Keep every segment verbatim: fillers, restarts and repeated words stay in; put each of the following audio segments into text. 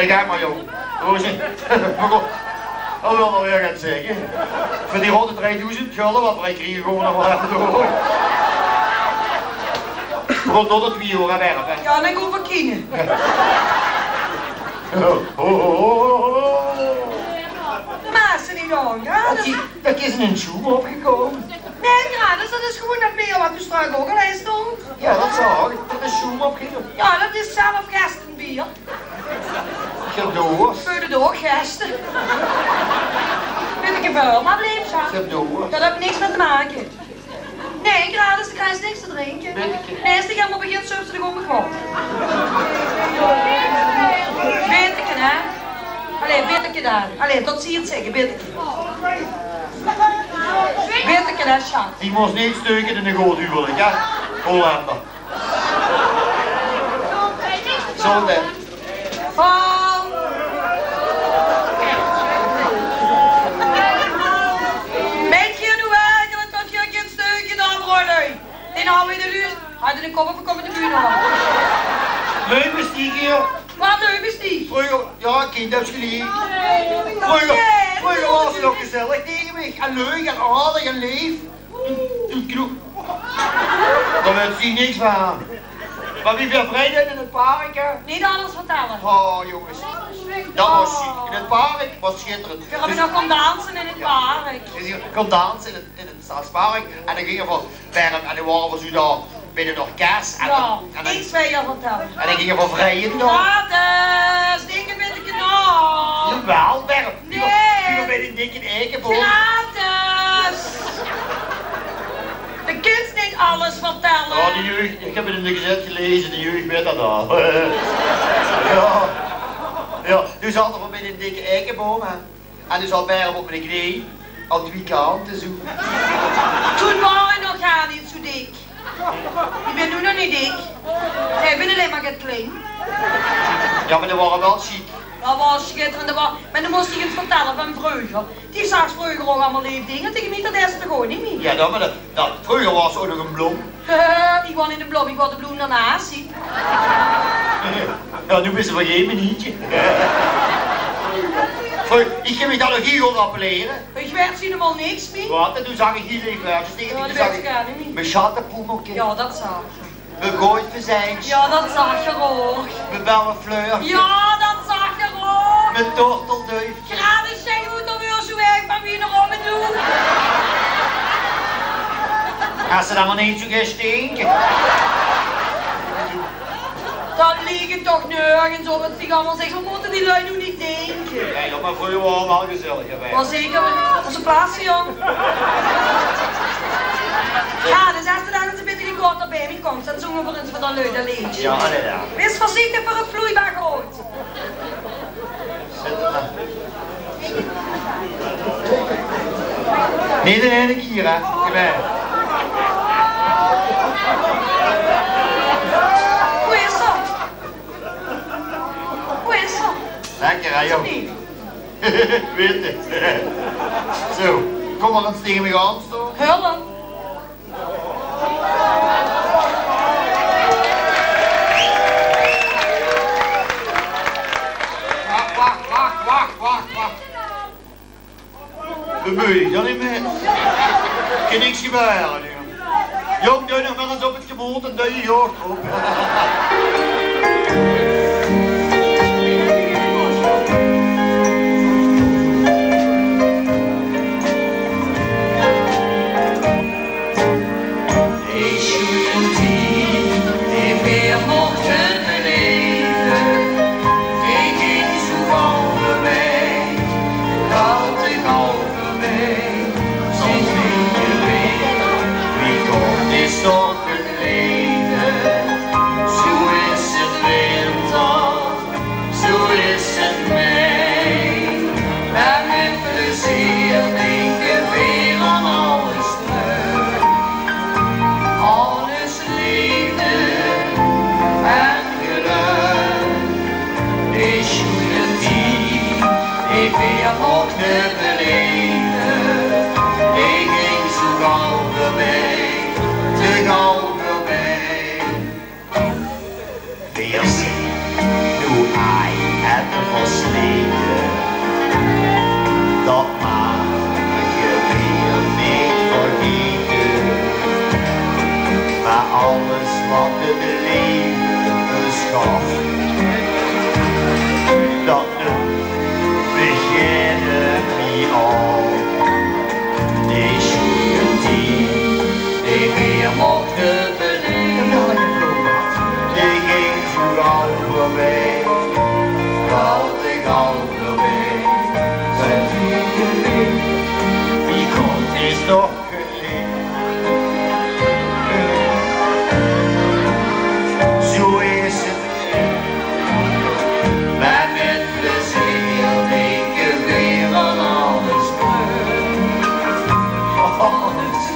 Kiek mer, jóng. Roosje. Mer god, dat wil alweer get zègke. Veur die ronde driedoezend gölde wat v'r kriege, gewoon nog waal effe door. Mer god, tot twieë oer, hè, Berb, hè. Jao, dan gaon v'r kiene. Ho, ho, ho, ho, ho. De Maas is neet aan, jao. Dat is, dat is in ein sjoem opgekómme. Nae, jao, dus dat is gewoon dat beer wat d'r straks ouch al ins stóng. Jao, dat zaog ich. Dat is sjoem opgekómme. Jao, dat is zelf gerstebeer. Ich höb dorst. Veur de doorgerste. Wit ich waal, mer bleef zo. Ich höb dorst. Dat haet niks mit te make. Nae, gratis, de kriegs niks te drinke. Bitteke. Nae, es de gamma begint, zöls se de góng bekwam. Bitteke, hè? Allee, bitteke dan. Allee, tot zie 't zègke, bitteke. Bitteke, hè, sjat. Die mós neet steuke in ein good huwelik, hè? Hollander. Gezóndheid. Paul! Meint geer noe werkelik tot geer kint steuke dan, vrouwlui? Dao hawwe de luuj, hadde de kop op, kómme de bühne op. Leuk is die hier. Wat leuk is die? Vreuger, jao, kind, höbs geliek. Vreuger, vreuger waas 't nog gezellig tege mich. En leuk en aardig en leef. Doe, doe, doe. Dao wèt ze niks van. Mer wie veer vrie deje in 't park, hè? Neet alles vertèlle. Oh, jónges. Dat waas sjiek. In 't park waas sjitterend. Veer höbbe nog kónne danse in 't park. Veer kónne danse in 't, in 't Stadspark. En dan ginge veer, Berb, en dan wore veer zoe dao bie 't orkes. En dan, en dan, niks mie vertèlle. En dan ginge veer vrieje dao. Jao, dat is dikke witte kanaal. Jawaal, Berb. Nae. Veer, veer bie 'ne dikke eikeboum. Gratis! De kins neet alles vertèlle. Jao, de jeug, ich höb 't in de gezèt gelaeze, de jeug wèt dat al. Jao. Jao, doe zaote veer bie 'ne dikke eikeboum, hè. En doe zaot Berb op mien knie, aan twie kante, zoe. Toen waor ich nog gaar neet zoe dik. Ich bön noe nog neet dik. Nae, ich bön allein mer get klein. Jao, mer die waore waal sjiek. Dat waas sjitterend, dat waas, mer dan mós ich ins vertèlle van vreuger. Die zags vreuger ouch allemaol leef dinger tege mich, dat deis se toch ouch neet mie? Jao, dat, mer dat, dat, vreuger waas se ouch nog ein blóm. Ich waas neet ein blóm, ich waas de bloem d'rnaas, zie. Jao, noe bis se van gein menietje. Vreuger, ich höb mich dat nog hieël good rappelere. Ich weit hielemaol niks mie. Wat? En toen zag ich hieël leef wäördjes tege dich. Jao, dat weit ich gaar neet mie. Mien sjattepummelke. Jao, dat zag. Mien gooidvezeintje. Jao, dat zag geer ouch. Mien bellefleurke. Jao, dat zag geer ouch. Mien tortelduifke. Gratis, zèk, ich mót d'r weer zoe weg van wie 'ne rommedoe. Es se dan mer neet zoe geis stinke. Dat liek toch nörges op, wat die allemaol zègk. Wat mótte die luuj noe neet dinke? Jao, jao, mer vreuger waor 't waal gezellig, hè. Waor zeker, ózze plaatse, jóng. Jao, dus es se dan ins ein bietje gekorter bie mich kóms, dan zónge v'r ins veur dat leuk leedje. Jao, allee, jao. Wees veurzichtig veur 't vloeibaar goud. Zèt 'm mer. Neet in eine kier, hè. Jao. Wie is dat? Wie is dat? Lekker, hè, jóng? Neet. Wit. Zo, kóm mer ins tege mich aan staon. Hulp. Wach, wach, wach, wach, wach. Bemeujde dich neet mie. Kin niks gebeure, jóng. Jóng, doe nog mer ins op 't gemood en doe je joog op. Is good die, die weer mochte beleven. Ging ik zo gauw voorbij, dat ik al voorbij. Soms weet je weer, wie kort is toch het leven. Zo is het winter.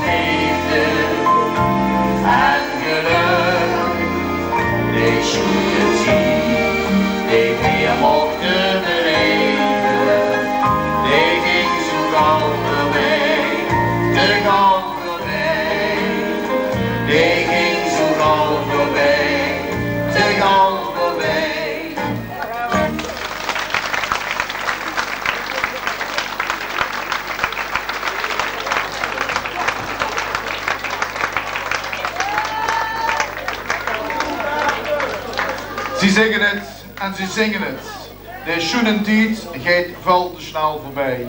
Leefde en gelök, de sjoene tied, die veer mochte beleven, die ging zoe gauw veurbij, te gauw veurbij. Die ging zoe gauw veurbij, te gauw veurbij. Ze zègke 't en ze zinge 't. De sjoene tied geit väöl te snel veurbij.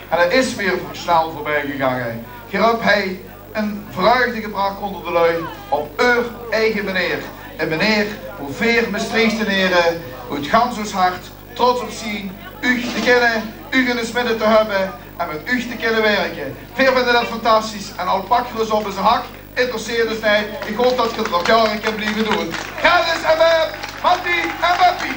En 't is weer snel veurbij gegange. Geer höb hei ein vreugde gebrach ónger de lui op eur eige meneer. Ein meneer wo veer Mestreechtenere oet gans ós hart trots op zien, uch te kinne, uch in ós midde te höbbe en mit uch te kinne wirke. Veer vinje det fantastisch en al pak geer ós op ós hak, interesseert ós neet. Ich haop det geer 't nog jaore kint blieve doon. Gerrit en Beb, Mattie en Beppie.